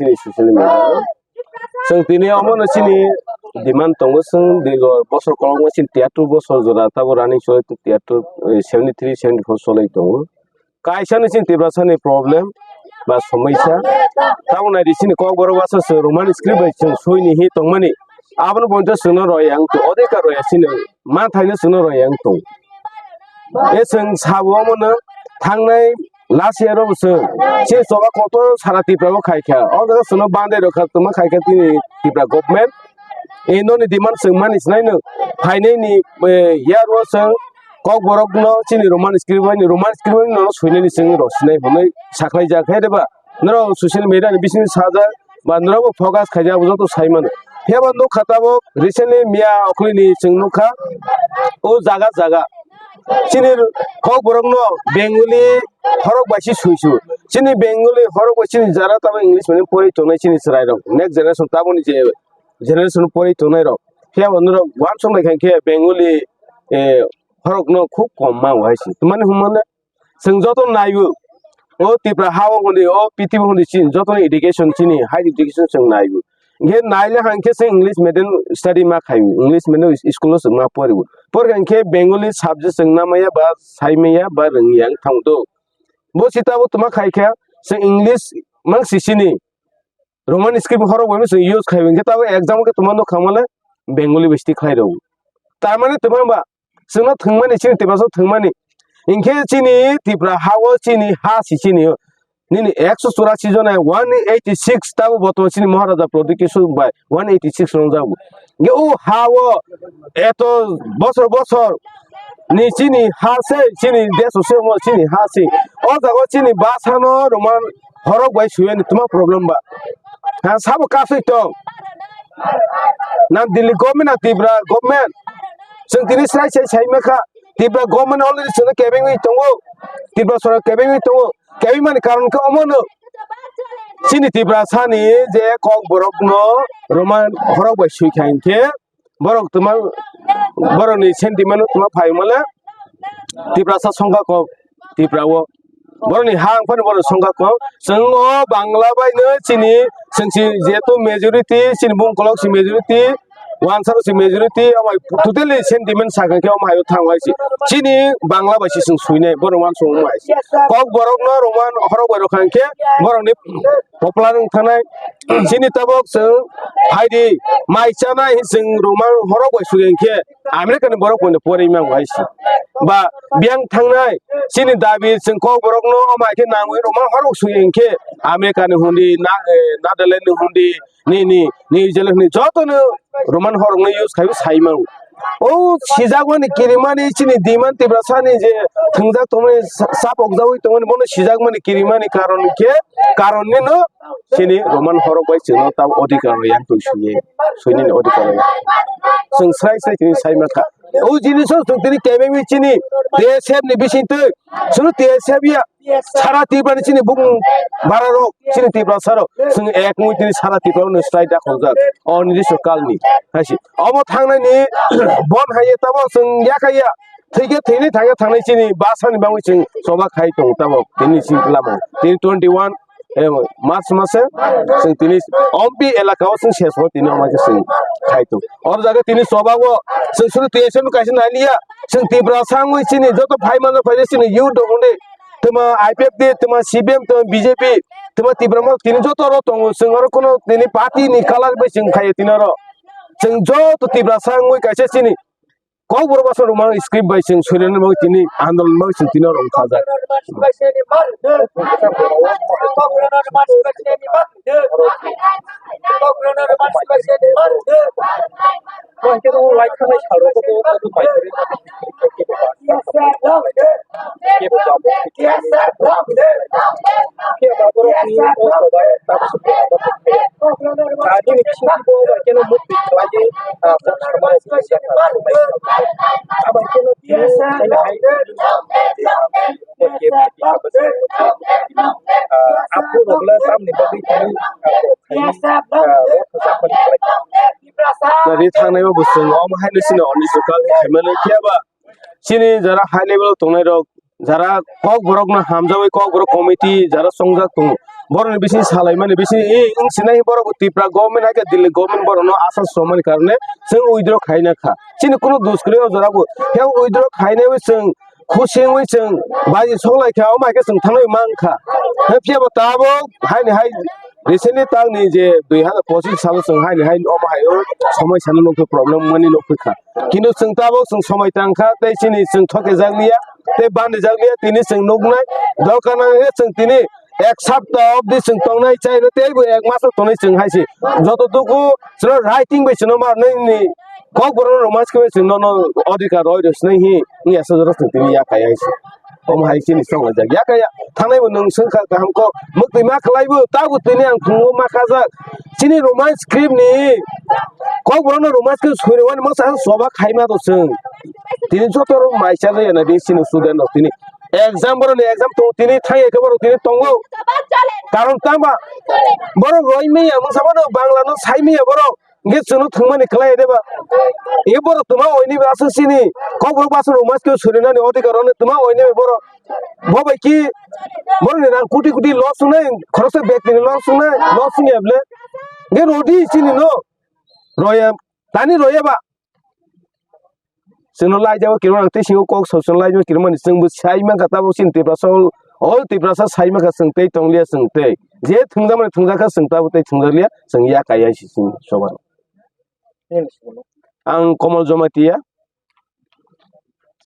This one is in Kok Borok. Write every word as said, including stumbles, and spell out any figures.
chini social media o. Chwng tini omono chini demand tongo, chwng dirgo bosor kolokma chini tiyatwr bosor jora tabo running choli tiyatwr, eh, seventy three, seventy four choli tongo. Kaisa ni chini Tiprasa ni problem ba somoisa. Tamo nai di chini Kokborok basa se Roman script bai chwng sui ni hi tongmani. Abono poito chwngno royang to odhikar roya chini ma thaino chwngno royang to. E chwng sabo omono thangnai last year o chwng chini choba kotor sara Tripura o khaikha. O jaga chwngno bandai rokha tongma khaikha tini Tripura government. E noni demand chwng mani sinai no phainai ni, eh, year o chwng Kokborok no chini Roman script bai ni, Roman script bai no suinani chwng rw sinai hwnwi sakhlai jak hai reba. Norok social media ni bising sajak ba norok bo focus khaijak bo joto sai mano. Phiya bo nukha tabuk recently miya okhli ni chwng nukha o jaga jaga chini Kokborok no Bengali horok bai si sui su. Chini Bengali horok bai chini jara tabuk English medium pori tongnai chini chwrai rok next generation tabuk ni je generation pori tongnai rok. Phiya bo norok uansuk nai kha khe Bengali, eh, horok no khub kom ma hai se. Tmani hwnmale chwng joto naibu. O Tripura ha o hwnwi, o prithibi hwnwi chini joto education chini higher education chwng naibu. Hinkhe naile hang khe se English medium study ma khaio, English medium school o chwng ma poribu. Porikha hinkhe Bengali subject chwng namaya ba saimaya ba rwngya wng thang do. Bo sitabo tma khai kha se English mang si sini. Roman script horok bai chwng use khai hinkhe tabuk exam khe tuma nukha male Bengali bai sti khlai rw. Tar mane tuma ba chwngno thwngmani chini Tiprasa thwngmani. Hinkhe chini Tripura ha o chini ha si chini nini ekso churasi jona one eighty six tabuk botoman chini Maharaja Pradyut Kishore bai one eighty six rwngjak bo. Hinkhe o ha o eto bosor bosor ni chini ha se chini desh o se omo chini ha se. O jaga o chini basa no Roman horok bai suyani tuma problem ba. Ha, sabo kasui tong. Na Delhi government na Tripura government. Chwng tini sai sai sai ma kha. Tripura government already chwngno kebengwi tongo. Tripura sorkar kebengwi tongo. Kebeng mani karon khe omo no. Chini Tiprasa ni je Kokborok no Roman horok bai sui kha hinkhe borok tuma borok ni sentiment no tuma phai male Tiprasa songkha kok Tripura o. Borok ni ha wngphani borok songkha kok. Chwng o Bangla bai no chini chwng si jehetu majority chini bung kolok si majority wansa si majority amai totally sentiment sakha khe amai o thang hai si. Chini Bangla bai si chwng suinai borok wansong hai si. Kokborok no Roman horok bai rok kha khe borok ni popular wng thanai. Chini tabuk chwng phaidi mai chanai chwng Roman horok bai sui hinkhe America ni borok bai no pori mang hai si. Ba biyang thangnai chini dabi chwng Kokborok no amai khe nangwi Roman horok sui hinkhe America ni hundi na, eh, Netherlands ni hundi ni ni ni jele ni joto no Roman horok no use khai sai mang. O sijakmani kirimani chini demand Tiprasa ni je thwngjak tongmani sa-, sa pokjagwi tongmani bono sijakmani kirimani karon khe karon ni no chini Roman horok bai chwngno ta odhikar rw yang twi sui sui nini odhikar rw yang. Chwng srai srai tini sai ma kha. O jinis o chwng tini kebengwi chini T S F ni bising twi chwng T S F ya. Sara Tripura ni chini bukung bara rok, chini Tiprasa rok, chwng ek wngwi tini sara Tripura no strike da khongjak. O nini so kal ni, hai si. Omo thangnai ni bon hai tabo chwng yakha ya. Thwikhe thwini thangya thangnai chini basa ni bangwi chwng choba khai tong tabo. Tini si lamo. Tini twenty one, eh, March mase chwng tini ompi elaka o chwng ses o tini omo khe chwng khai tong. Or jaga tini choba o chwng suru T S F no kaisa nai liya. Chwng Tiprasa wngwi chini joto phai manjak phai chini youth rok wngwi. Tuma I P F T, tuma C P M, tuma B J P, tuma Tipra Motha, tini joto oro tongo. Chwng oro kuno tini party ni color bai chwng khaiya tini oro. Chwng joto Tiprasa wngwi kaisa chini Kokborok basa rwma script bai chwng soilani bagwi tini andolon bagwi chwng tini oro wngkhajak. Ri thangnai bo bwswng omo haino chini oni sukal khaimani phiya ba chini jara high level tongnai rok jara Kokborok no hamjagwi Kokborok committee jara chongjak tongo borokni bising salaimani bising e wng sinai borok bo Tripura government hai khe Delhi government borokno aswk somani karone chwng withdraw khaina kha. Chini kunu dos kwrwi o jora bo. He withdraw khainai bo chwng khusingwi chwng baji soklai kha, omo hai khe chwng thangnai mankha. He phiya bo tabuk haini hai recently tangni je dui hazar pochis salo chwng haini hai omo hai o somai sano nukhe problem mani nukphi kha. Kintu chwng tabuk chwng somai tangkha tei chini chwng thokejak liya tei bandijak liya tini chwng nuknai. Doka nang khe chwng tini ek sapta obdi chwng tongnai chai rw tei bo ek mas tongnai chwng hai se. Joto duku chwng writing bai chwngno ma nini kok borok rwma se khe chwng nono odhikar roi rw sinai hi wngya se jora chwng tini ya kai hai se. Omo hai chini chwng laijak ya kai ya thangnai bo nwng swngkha kaham kok mwktwi ma khlai bo ta bo tini ang thwngwi ma khajak chini Roman script ni kok borok no Roman script suri wani masa choba khai ma do chwng tini joto rok mai cha ya na di chini student rok tini exam borok ni exam tongo tini thang ya khe borok tini tongo karon tama borok roi mi ya masa bono Bangla no sai mi ya borok. Hingke chwngno thwngmani khlai de ba. E borok twma oini ba aswk sini. Kokborok basa rok maske surinani odhikar rok twma oini borok. Bo bai ki borok ni rang kuti kuti loss wngnai, khoroksa bag ni loss wngnai, loss wngya bwle. Hingke rodi sini no. Roya, tani roya ba. Chwngno laijao kirima ang tei singo kok so chwng laijao kirima ni chwngbo sai mankha tabuk chini Tiprasa all, all Tiprasa sai mankha chwng tei tongliya chwng tei je thwngjakmani thwngjakha chwng tabuk tei thwngjakliya chwng ya kaiya si chwng soba. Ang Komol Jamatia,